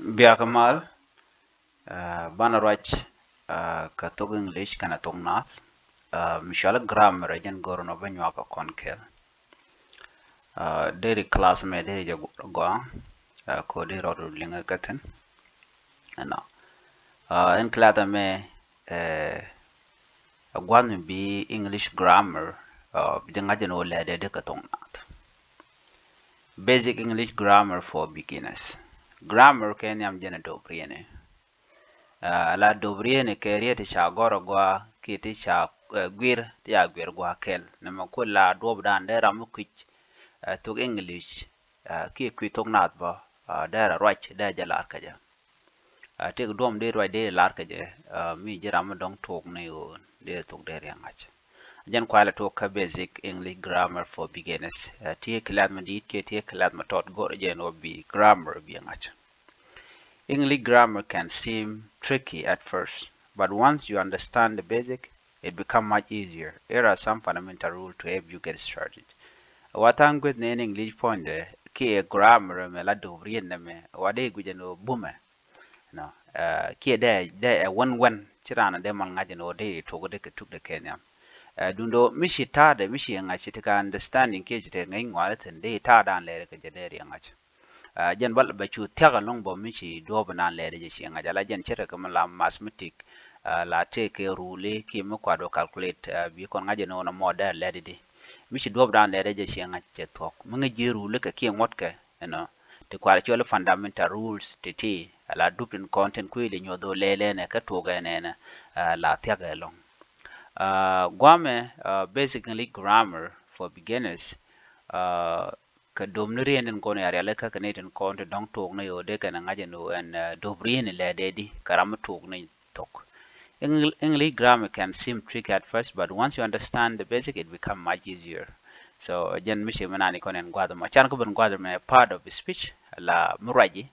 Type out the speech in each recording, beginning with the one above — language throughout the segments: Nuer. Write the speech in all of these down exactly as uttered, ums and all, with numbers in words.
Biak mal, uh, banɛ ruac, uh, kɛ thok English kɛnɛ thok Naath. Uh, mi cuali grammar ɛ jɛn gör nɔ bä nyuak kɛ kɔn kɛl. Uh, deri class mɛ deri jɛ gɔaa, uh, ko deri rɔɔdu liŋɛ kɛ thin. Ɛnɔ. Uh, ɛn class mɛ, uh, a gua̱n mi bi English grammar, uh, bi jɛ ŋa̱c ɛn ɣöö lɛɛdɛ dee kɛ thok Naath. Basic English grammar for beginners. Grammar kɛ nhiam jɛn a dop rieni. Uh, la dop rieni kɛ riet ti ca gɔr a gɔaa ki ti ca, uh, guir, ti ca guir gɔaa kɛl. Nɛmɛ ku la duɔp dan dee ram mi kui̱c, uh, thok English, uh, ki kui̱ thok Naath bä, uh, dee rɛ ruac, dee jɛ lar kɛ jɛ. Uh, tëëk duɔm dee ruac dee lar kɛ jɛ, uh, mi ji̱ ram mi dɔ̱ŋ tuɔɔk ni ɣöö dee thok dee riɛ ŋa̱c. Jɛn kualɛ tuɔɔk kä basic English grammar for beginners. Uh, tiee class mi di̱i̱t kiɛ tiee class mi tɔt go̱r jɛn wä bi grammar bi ŋa̱c. English grammar can seem tricky at first, but once you understand the basic, it become much easier. Here are some fundamental rules to help you get started. Wa tha̱a̱ŋ gueth ni ɛn English puɔ̱nydɛ kiɛ grammar mɛ la dop rien nɛmɛ, wa dee guic ɛn ɣöö bumɛ. Nɔ, uh, kiɛ dee, dee ɛ wän wän, ci raan dee mal ŋa̱c ɛn ɣöö dee tok dee kɛ tuk dee kɛ nhiam. Uh, duundɛ mi ci ta̱a̱dɛ, mi ci ŋa̱c ci tekɛ understanding kiɛ ci tekɛ ŋäc ŋua̱a̱r thi̱n, dee ta̱a̱dan lɛɛr kɛ jɛ dee riɛ ŋa̱c. Uh, jɛn bal bɛ cu thiak ɛlɔ̱ŋ bä mi ci duɔ̱ɔ̱p nan lɛɛr jɛ ci ŋa̱c, ala jɛn ce̱tkɛ mi la mathematic, uh, la tëëkɛ ruli ki mi kuat wä calculate, uh, bi kɔn ŋa̱c ɛn ɣöö nɔmɔ dee lɛɛr di. Mi ci duɔ̱ɔ̱p dan lɛɛr jɛ ci ŋa̱c cɛ thuɔ̱k. Mi ŋäc ji̱ ruli kɛ kiɛ ŋuɔ̱tkɛ, you know, ti kual cuɔli fundamental rules ti ti, ala dup tin kɔn tin kuili nyuɔth ɣöö lɛɛlɛ nɛ kä tuɔk ɛnɛ nɛ, uh, la thiak ɛlɔ̱ŋ. Uh, guamɛ, uh, basic English grammar for beginners, uh, kɛ dom ni rien tin kɔn ya riali kä kɛ ni tin kɔn ti dɔ̱ŋ tuɔk ni ɣöö dee kɛn ŋa̱c ɛn ɣöö ɛn, uh, dop rien ilɛ dee di kɛ ram mi tuɔk ni thok. Eng-, English grammar can seem tricky at first, but once you understand the basic, it become much easier. So, jɛn mi ci mi nani kɔn ɛn gua̱th mɔ. Can kä ben gua̱th mɛ part of speech, la mi ruaci,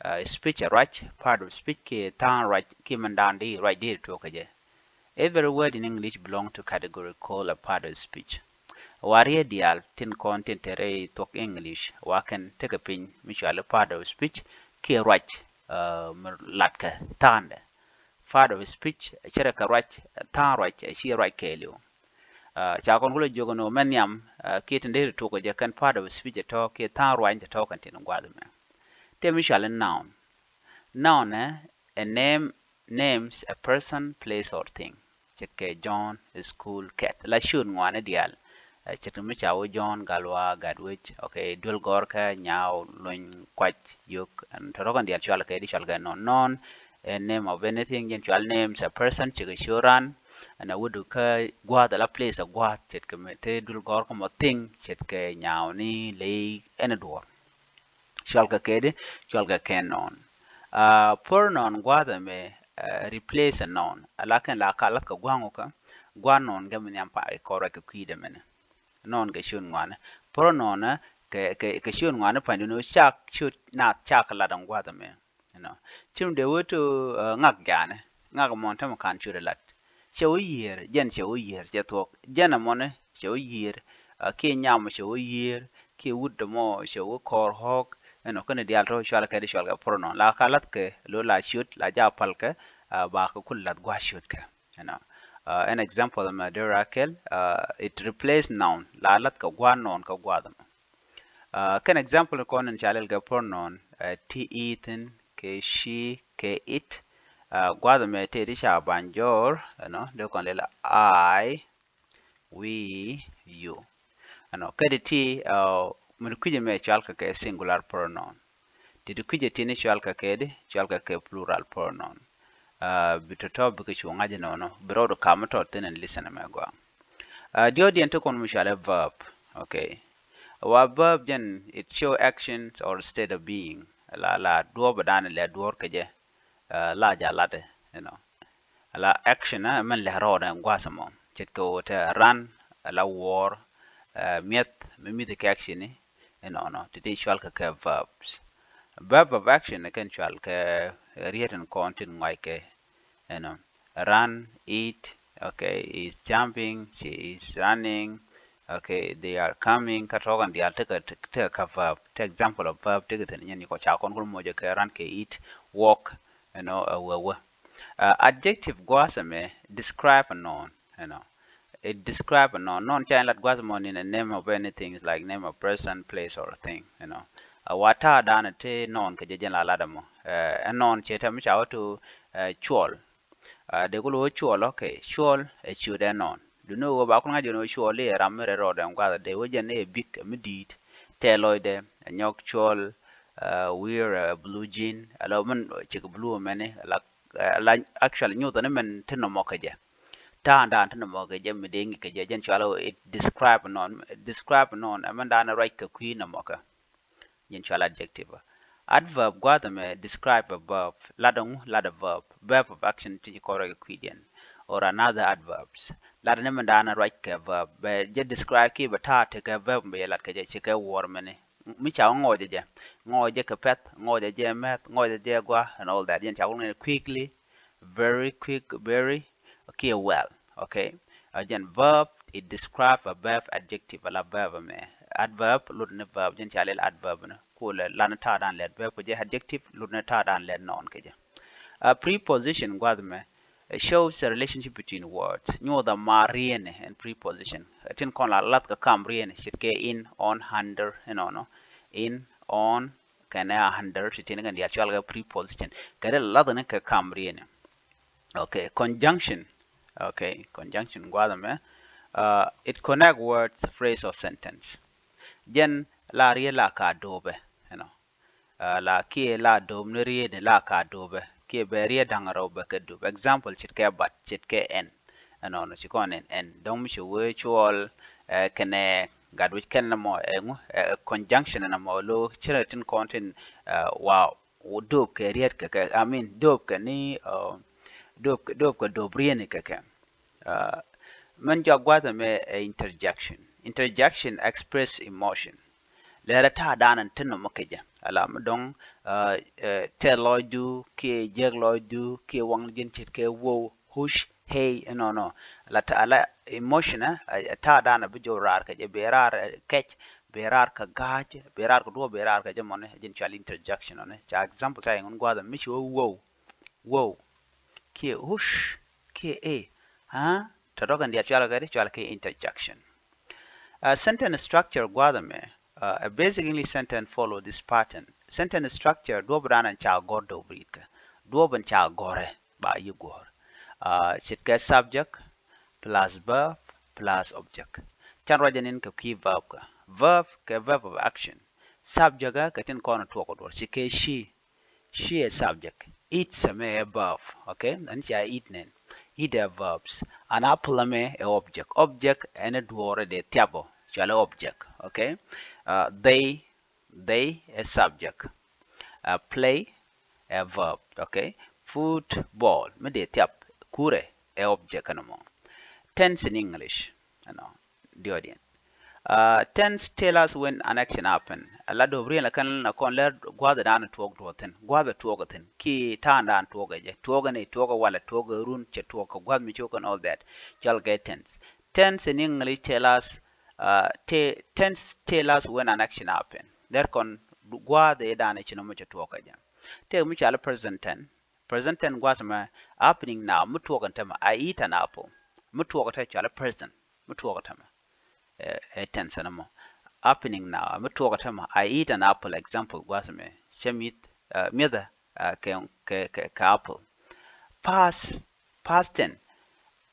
uh, speech a ruac, part of speech ki tha̱a̱ŋ ruac, ki mɛn da̱a̱n di ruac di tuɔk kɛ jɛ. Every word in English belong to category called a part of speech. Wa riet diaal tin kɔn tin te rɛy thuɔk English, wa kɛn tekɛ piny mi cuali part of speech, kiɛ ruac, uh, mi latkɛ tha̱a̱ndɛ. Part of speech, cɛ rɛ kɛ ruac, tha̱a̱ŋ ruac, ci ruac kɛɛliw. Uh, ca kɔn kulɛ jiök ni mɛ nhiam, uh, kiɛ tin dee ri tuk kɛ jɛ kɛn part of speech ɛ tɔ̱, kiɛ tha̱a̱ŋ ruac ɛ tɔ̱ kɛn tin gua̱a̱th mɛ. Tëë mi cuali noun. Noun ɛ, a name, names a person, place or thing. Ce̱tkɛ John, school, cat. La ciöt ŋuani diaal. Eh, ce̱tkɛ mi ca wä John, Galwa, Gatwec, okay, duel gɔrkä, Nyau, Luny, Kuac, Yök, ɛn tɔ̱tɔ̱ kɛn diaal cual kɛ di cual kɛ noun. Noun, a name of anything, jɛn cual names a person, ce̱tkɛ ciöt ran, ɛn a wä dukä gua̱a̱th, la place a gua̱a̱th, ce̱tkɛ mi te duel gɔrkä mɔ thing, ce̱tkɛ Nyauni, Ley, ɛn a duɔ̱ɔ̱r. Cual kɛ kɛ di, cual kɛ kɛ noun. Uh, pronoun gua̱a̱th ɛmɛ, uh, replace a noun. Ala kɛn la ka lath kɛ gua̱a̱ŋ wä kä, gua̱a̱ noun gɛ mi nhiam pa i kɔrɛ kɛ kui̱dɛ mɛnɛ. Noun kɛ ciöt ŋuani. Pronoun, eh, kɛ, kɛ, kɛ ciöt ŋuani pa̱ny duni cak, ciöt na cak lat ɛn gua̱a̱th ɛmɛ. You know. Cim dee wä to, uh, ŋak jani. Ŋak mɔn tämɛ kan ciöt lat. Cɛ wä yiër, jɛn cɛ wä yiër, cɛ thuɔk. Jɛn ɛmɔni, cɛ wä yiër, uh, kiɛ nyam cɛ wä yiër, kiɛ wut dämɔ cɛ wä kɔɔr ɣɔ̱ɔ̱k, you know, kɛn diaal tɔ cual kɛ di cual kɛ pronoun. La ka lath kɛ, lo la ciöt, la ja pal kɛ, uh, ba kɛ kul lath gua̱a̱ ciöt kɛ, you know. Uh, an example mɛ dee ra kɛl, uh, it replace noun, la lath kɛ gua̱a̱ noun kɛ gua̱a̱ dämɔ. Uh, kɛn example kɔn in ca lɛl kɛ pronoun, uh, ti, i, thin, kɛ, ci, kɛ, it. Uh, gua̱a̱th mɛ tëë ti ca ba̱ny jɔɔr, you know, dee kɔn lɛl I, we, you. You know, kɛ ti ti, uh, min kui̱cɛ mɛ cual kɛ kɛ singular pronoun. Ti ti kui̱cɛ ti ni cual kɛ kɛ di, cual kɛ kɛ plural pronoun. Uh, bi tɔ̱tɔ̱ bikɛ cu ŋa̱c inɔnɔ, bi rɔɔdu kam mi tɔt thin in listen mɛ gɔaa. Uh, diɔ̱ɔ̱diɛn ti kɔn mi cualɛ verb. Okay. Wa verb jɛn, it show actions or state of being. La, la duɔ̱ɔ̱p dan lɛ duɔ̱ɔ̱r kɛ jɛ. Uh, la ja latɛ, you know. La action, uh, min lɛ rɔɔdɛ gua̱a̱th mɔ. Ce̱tkɛ wä te run, la wuɔɔr, uh, mi̱eth, mi mi̱th kɛ action ni, you know, nɔ, ti ti cual kɛ kɛ verbs. Verb of action kɛn cual kɛ riet in kɔn tin ŋuac kɛ, you know, run, eat, okay, is jumping, she is running, Okay, they are coming, kä tɔ̱ kɛn diaal tekɛ, tekɛ kɛ verb, tekɛ example of verb tekɛ thi̱n, nyɛn ni kɔ ca kɔn kul mocɛ kɛ ran kɛ eat, walk, you know, ɛ wee wee. Uh, adjective gua̱a̱th ɛmɛ describe a noun, you know. It describe a noun. Noun ca in lat gua̱a̱th mɔ ni a name of anything, is like name of person, place or thing, you know. Uh, wa ta̱a̱ da̱a̱n te noun kɛ jɛ jɛn la lat ɛmɔ. Uh, ɛ noun cɛ te mi ca wä to, uh, cuɔl. Uh, dee kul wä cuɔl, okay. Cuɔl ɛ ciöt ɛ noun. Duni wä ba kul ŋa̱c jɛ ni wä cuɔl i̱ ram mi rɛl rɔɔdɛ ɛn gua̱a̱th dee wä jɛn i̱ bik mi di̱i̱t. Tɛɛ lɔcdɛ ɛ nyɔk cuɔl, uh, wear a blue jean. Ɛ lɔ min cik blue mɛni, la, uh, la actually nyuth ni min ti nɔmɔ kɛ jɛ. Ta̱a̱ da̱a̱n ti nɔmɔ kɛ jɛ mi dee ŋi̱ kɛ jɛ jɛn cual it describe noun. Describe noun ɛ min da̱a̱n ruac kɛ kui̱ nɔmɔ kɛ. Jɛn cual adjective. Adverb gua̱a̱th ɛmɛ describe a verb. Lat ɛŋu? Lat a verb. Verb of action ti ci kɔrɛ kɛ kui̱diɛn. Or another adverbs. Lat ni min da̱a̱n ruac kɛ verb. Bɛ jɛ describe kiɛ bɛ ta̱a̱ tekɛ verb bɛ jɛ lat kɛ jɛ, cikɛ wuɔr mɛni. Mi ca ŋɔɔcɛ jɛ. Ŋɔɔcɛ kɛ pɛth, ŋɔɔcɛ jɛ mɛth, ŋɔɔcɛ jɛ gua, and all that. Jɛn ca wul ŋɛn quickly, very quick, very, kiɛ well. Okay. Uh, jɛn verb, it describe a verb adjective, ala verb mɛ. Adverb, lut ni verb, jɛn ca lil adverb ni. Kulɛ lan ta̱a̱ da̱a̱n lɛt verb kɛ jɛ, adjective, lut ni ta̱a̱ da̱a̱n lɛt noun kɛ jɛ. Uh, preposition gua̱th mɛ, it shows the relationship between words. Nyuɔth a maar rieni ɛn preposition. Tin kɔn la lath kɛ kam rieni, ce̱tkɛ in, on, under, inɔnɔ. In, on, kɛnɛ a under, ti tin kɛn diaal cual kɛ preposition. Kɛ dee la lath ni kɛ kam rieni. Okay, conjunction. Okay, conjunction gua̱th mɛ. Uh, it connect words, phrase or sentence. Jɛn la riet la ka do̱o̱pɛ, you know. Uh, la kiɛ la do̱o̱p ni riet ni la ka do̱o̱pɛ. Kiɛ bɛ riet da̱ŋ rɛw bɛ kɛ do̱o̱p. Example, ce̱tkɛ but, ce̱tkɛ and. Ɛnɔnɔ ci kɔn ɛn, and. Dɔ̱ŋ mi ci wee cuɔl, uh, kɛnɛ gat wi̱c kɛn nɔmɔ, ɛŋu, uh, conjunction nɔmɔ lo cɛ tin kɔn tin, uh, wa do̱o̱p kɛ riet kɛ kɛ, I mean, do̱o̱p kɛ ni, uh, do̱o̱p kɛ, do̱o̱p kɛ do̱o̱p rieni kɛ kɛ. Uh, min jɔak gua̱th ɛmɛ ɛ interjection. Interjection express emotion. Lɛrɛ ta̱a̱ da̱a̱n ti nɔmɔ kɛ jɛ. Ala mi dɔ̱ŋ, uh, uh, tɛth lɔcdu, kiɛ jiäk lɔcdu, kiɛ waŋ ji̱n ce̱tkɛ wow, hush, hey, inɔnɔ. Ala ta̱a̱, ala emotion, uh, ta̱a̱ da̱a̱n bi jɔw raar kɛ jɛ, bi raar, uh, kɛc, bi raar kɛ ga̱a̱c, bi raar kɛ duɔ̱ɔ̱p, bi raar kɛ jɛ mɔni, jɛn cual interjection ɔni. Ca example ca iŋun gua̱th ɛmɛ mi ci wä wow. Wow. Kiɛ hush. Kiɛ eh. Huh? Tɔ̱tɔ̱ kɛn diaal cual kɛ di cual kɛ interjection. Uh, sentence structure gua̱th ɛmɛ, uh, a basic English sentence follow this pattern. Sentence structure duɔ̱p dan ɛn ca gɔ̱r dɔ̱p ritkɛ. Duɔ̱p ɛn ca gɔ̱rɛ ba yi guɔ̱r. Uh, ce̱tkɛ subject plus verb plus object. Can ruacɛ nin kɛ kui̱ verb kɛ. Verb kɛ verb of action. Subject kɛ tin kɔn tuɔk duɔ̱r. Ce̱tkɛ she. She ɛ subject. Eat sɛ mɛ ɛ verb. Okay? Ɛn cia eat nɛn. Eat ɛ verbs. An apple mɛ ɛ object. Object ɛn ɛ duɔɔr ɛ dee thiap ɔ. Cual ɛ object. Okay? Uh, they, they ɛ subject. Uh, play ɛ verb. Okay? Football mi dee thiap. Kurɛ ɛ object ɛn mɔ. Tense in English. You know, diɔ̱ɔ̱diɛn. Uh, tense tell us when an action happen. Ala dop rien la kɛn la kɔn lɛr gua̱dhɛ dan tuɔk duɔ̱ɔ̱thin. Gua̱dhɛ tuɔk thin. Ki ta̱a̱n dan tuɔk jɛ. Tuɔk ni tuɔk walɛ tuɔk run cɛ tuɔk kɛ gua̱dh mi cok and all that. Cual kɛ tense. Tense in English tell us, uh, te, tense tell us when an action happen. Lɛr kɔn gua̱dhɛ dan ci nɔmɔ cɛ tuɔk jɛ. Tek mi cual present tense. Present tense gua̱a̱th mɛ happening now. Mi tuɔk ɛn tämɛ. I eat an apple. Mi tuɔk ɛ te cual present. Mi tuɔk ɛ tämɛ. Ɛ, ɛ tense ɛn ɛmɔ. Happening now. Mi tuɔk ɛ tämɛ. I eat an apple. Example gua̱a̱th mɛ. Cɛ mi̱th, uh, mi̱thɛ, uh, kɛ, kɛ, kɛ, kɛ apple. Past, past tense.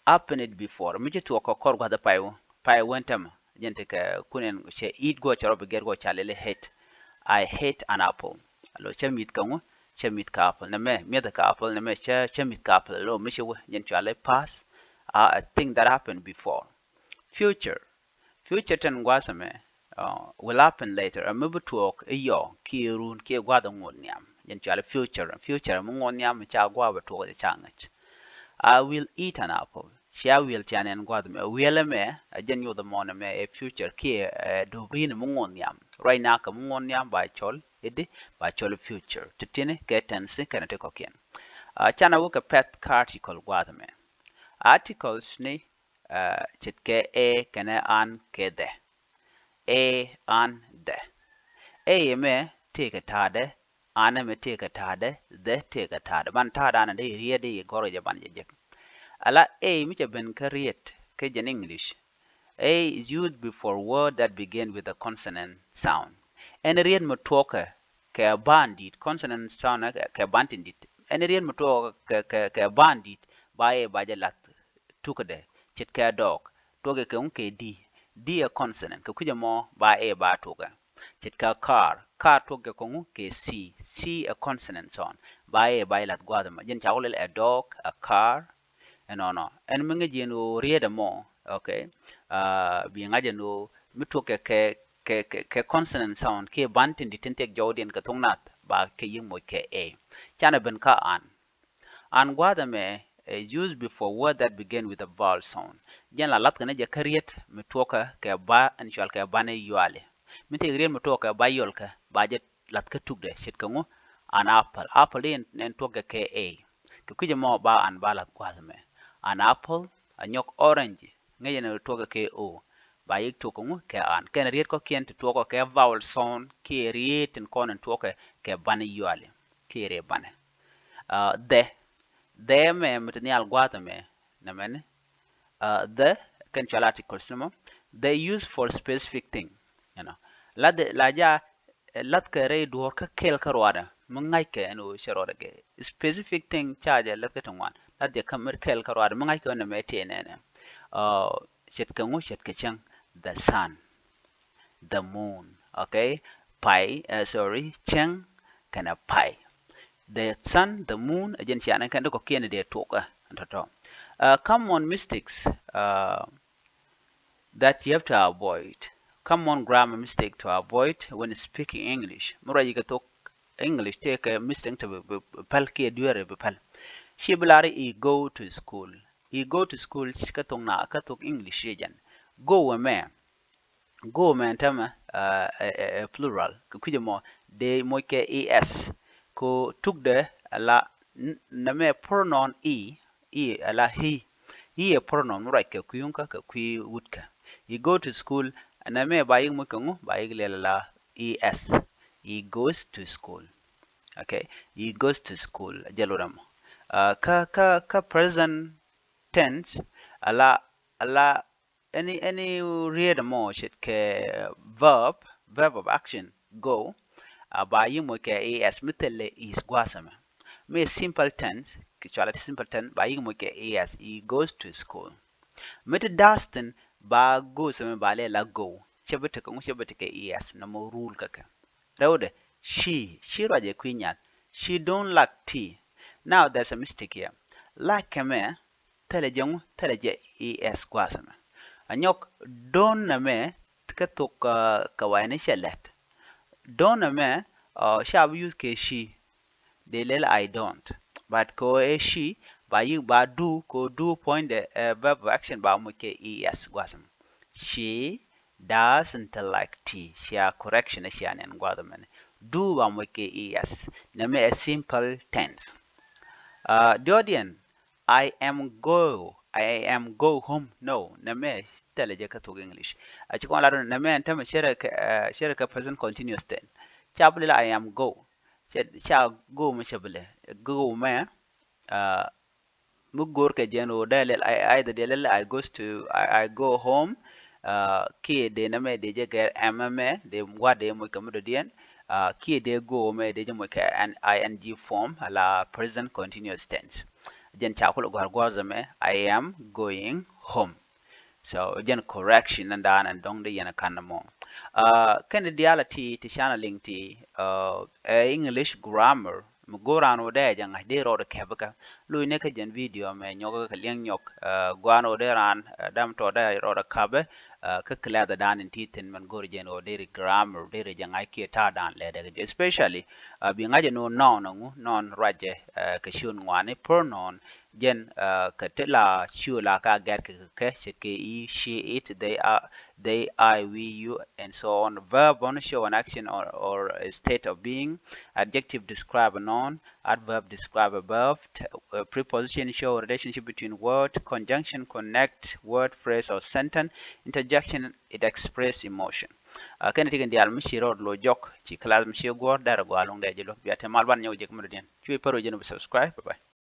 Happened before. Mi ci tuɔk kɛ kɔr gua̱th pay wä. Pay wä ɛn tämɛ. Jɛn ti kɛ kun ɛn cɛ eat guɔ cɛ rɔ bi gɛr guɔ ca lili hate. I hate an apple. Alo cɛ mi̱th kɛ ŋu? Cɛ mi̱th kɛ apple. Nɛ mɛ mi̱th kɛ apple. Nɛ mɛ cɛ, cɛ mi̱th kɛ apple. Alo mi ci wä. Jɛn cuali past. Uh, a thing that happened before. Future. Future tense gua̱a̱th ɛmɛ, uh, will happen later. Ɛmɛ bi tuɔɔk i̱ yɔ kiɛ run kiɛ gua̱a̱th ŋot nhiam. Jɛn cuali future. Future ɛmɛ ŋot nhiam mi ca gua̱a̱th bɛ tuɔɔk jɛ ca ŋäc. I will eat an apple. Cia will cia nɛn gua̱a̱th ɛmɛ. Will ɛmɛ ɛ jɛn nyoth ɛmɔn ɛmɛ ɛ future kiɛ, ɛ, dop rin ɛmɛ ŋot nhiam. Right now kɛ mi ŋot nhiam ba cɔl i̱di ba cɔl future. Ti ti̱ni kɛ tense kɛnɛ ti kɔ̱kiɛn. Uh, canɛ wä kɛ pɛth kä article gua̱a̱th ɛmɛ. Articles ni ce̱tkɛ ɛ kɛnɛ an kɛ dhɛ. Ɛ, an, dhɛ. Ɛ ɛmɛ tëëkɛ ta̱a̱dɛ, an ɛmɛ tëëkɛ ta̱a̱dɛ, dhɛ tëëkɛ ta̱a̱dɛ. Ban ta̱a̱dan dee riet dee gɔ̱r jɛ ban jɛ jek. Ala ɛ mi cɛ ben kä riet kä jɛn English. Ɛ is used before word that begin with a consonant sound. Ɛn riet mi tuɔɔkɛ kɛ ban dit, consonant sound kɛ ban tin dit. Ɛn riet mi tuɔɔkɛ kɛ, kɛ, kɛ ban dit, ba ɛ ba jɛ lath tukädɛ, ce̱tkɛ dɔɔk, tuɔɔkɛ kɛ ŋu kɛ di. Di ɛ consonant, kɛ kui̱c ɛmɔ ba ɛ ba tuɔɔkɛ. Ce̱tkɛ car, car tuɔɔkɛ kɛ ŋu kɛ c. C ɛ consonant sound, ba ɛ ba ɛ lath gua̱a̱th ɛmɔ. Jɛn ca wä lɛl ɛ dɔɔk, ɛ car, ɛnɔnɔ. Ɛn mi ŋäc yɛn ɣöö riet ɛmɔ, okay. Bi ŋa̱c ɛn ɣöö mi tuɔɔkɛ kɛ, kɛ, kɛ, kɛ consonant sound kiɛ ban tin dit tin thiɛk jɔwdiɛn kɛ thok nath, ba kɛ yi̱k moc kɛ ɛ. Canɛ ben kä an. An gua̱a̱th ɛmɛ is used before word that begin with a vowel sound. Jɛn la lathkɛ ni jɛ kä riet mi tuɔɔkɛ kɛ ba ɛn cual kɛ banɛ yuali. Mi tëëkɛ riet mi tuɔɔkɛ ba yɔlkɛ, ba jɛ lath kä tukdɛ, ce̱tkɛ ŋu? An apple. Apple di ɛn, ɛn tuɔɔkɛ kɛ ɛ. Kɛ kui̱c ɛmɔ ba an ba lath gua̱a̱th ɛmɛ. An apple, a nyɔk orange, ŋäc ɛn tuɔɔkɛ kɛ o. Ba yi̱k tuɔɔkɛ ŋu? Kɛ an. Kɛn riet kɔ̱kiɛn ti tuɔɔkɛ kɛ vowel sound kiɛ riet tin kɔn ɛn tuɔɔkɛ kɛ banɛ yuali. Kiɛ riet banɛ. Dhɛ, dhɛ mɛ mi ti nhial gua̱a̱th ɛmɛ, nɛmɛni. Dhɛ kɛn cual articles ni mɔ. Dhɛ use for specific thing. You know. Lath, la ja, lathkɛ rɛy duɔ̱ɔ̱r kä kɛl kä ruaadɛ mi ŋa̱ckɛ ɛn ɣöö cɛ ruaadɛ kɛ. Specific thing ca jɛ lathkɛ ti ŋuan. Lath jɛ kä mi kɛl kä ruaadɛ mi ŋa̱ckɛ ɛn ɛmɛ tëë nɛnɛ. Ce̱tkɛ ŋu? Ce̱tkɛ cäŋ. The sun, the moon, okay. Pay, sorry, cäŋ kɛnɛ pay. The sun, the moon, ɛ jɛn cianɛ kɛn ti kɔ̱kiɛn dee tuɔɔkɛ ɛn tɔ̱tɔ̱. Common mistakes that you have to avoid. Common grammar mistake to avoid when speaking English. Mi ruac kɛ thok English tëëkɛ mistake ti bi päl kiɛ dueeri bi päl. Ci bi lar i̱ go to school. I̱ go to school kä thok na, kä thok English i̱ jɛn. Go ɛmɛ. Go ɛmɛ ɛn tämɛ ɛ plural. Kɛ kui̱c ɛmɔ dee moc kɛ es. Kɛ tukdɛ ala nɛmɛ pronoun i̱, i̱ ala he. He ɛ pronoun mi ruac kɛ kui̱ wunkä kɛ kui̱ wutkä. He go to school, nɛmɛ ba yi̱k moc kɛ ŋu? Ba yi̱k lɛl ala es. He goes to school. Okay. He goes to school. Jɛ lot ɛmɔ. Kä, kä, kä present tense ala, ala any, any riet ɛmɔ ce̱tkɛ verb, verb of action, go. A ba yi̱k moc kɛ es mi thilɛ is gua̱a̱th ɛmɛ. Mi simple tense, kɛ cualɛ ti simple tense, ba yi̱k moc kɛ es. He goes to school. Mi ti does thin, ba goes ɛmɛ ba lɛ la go. Cɛ bi tekɛ ŋu? Cɛ bi tekɛ es, nɔmɔ rule kä kɛ. Rɛwdɛ, she, she ruacɛ kui̱ nyath. She don't like tea. Now there's a mistake here. Like ɛmɛ thilɛ jɛ ŋu? Thilɛ jɛ es gua̱a̱th ɛmɛ. A nyɔk don't ɛmɛ kä thok kɛ wayni cɛ lɛt. Don't ɛmɛ ca bi use kɛ she. Dee lɛl I don't. But kɛ ɣöö ɛ she, ba yi̱k ba do, kɛ ɣöö do puɔ̱nydɛ ɛ verb of action, ba moc kɛ es gua̱a̱th ɛmɛ. She doesn't like tea. Cia correction cia nɛn gua̱a̱th ɛmɛni. Do ba moc kɛ es. Nɛmɛ ɛ simple tense. Diɔ̱ɔ̱diɛn, I am go, I am go home. No, nɛmɛ thilɛ jɛ kä thok English. A ci kɔn lat nɛmɛ ɛn tämɛ cɛ rɛ kɛ, cɛ rɛ kɛ present continuous tense. Ca bi lɛl I am go. Ca, ca go mɛ cɛ bi lɛ. Go mɛ mi go̱o̱r kɛ jɛn ɣöö dee lɛl, I, either dee lɛl I goes to, I, I go home. Kiɛ dee nɛmɛ dee jɛ gɛr am ɛmɛ, dee gua̱a̱th dee moc kɛ mi dɔ̱diɛn. Kiɛ dee go mɛ dee jɛ moc kɛ an ing form ala present continuous tense. Jɛn ca kulɛ gɔ̱a̱r gua̱a̱th ɛmɛ, I am going home. So jɛn correction ni da̱a̱n ɛn dɔ̱ŋ di yɛn kan mɔ. Kɛn diaal a ti, ti canɛ liŋ ti ɛ English grammar. Mi go̱o̱r raan wä dee jɛ ŋa̱c dee rɔɔdɛ kɛp kä. Loc ni kä jɛn video mɛ nyɔk kä liɛŋ nyɔk. Gua̱a̱n wä dee raan dam tɔ dee rɔɔdɛ käpɛ. kä class dan in ti thin mɛn go̱r jɛn ɣöö deri grammar deri jɛ ŋa̱c kiɛ ta̱a̱ dan lɛ dɛ kɛ jɛ, especially bi ŋa̱c jɛ noun noun aŋu noun ruacɛ kɛ ciöt ŋuani pronoun jɛn kɛ ti la ciöt la ka gɛr kɛ kɛ ce̱tkɛ i, she, it, they, are, they, I, we, you and so on. Verb bä ni show an action or, or a state of being. Adjective describe a noun. Adverb describe a verb. Preposition show relationship between word. Conjunction connect word, phrase or sentence. Interjection it express emotion. Kɛn ti kɛn diaal mi ci rɔɔd lo jɔk ci class mi ci guɔ̱r dɛr gua̱a̱ luŋ dɛ ji̱ luɔ̱k bia te mal ban nyɔk jek mi dɔ̱diɛn. Cuɛ pär wec jɛn bi subscribe. Bye bye.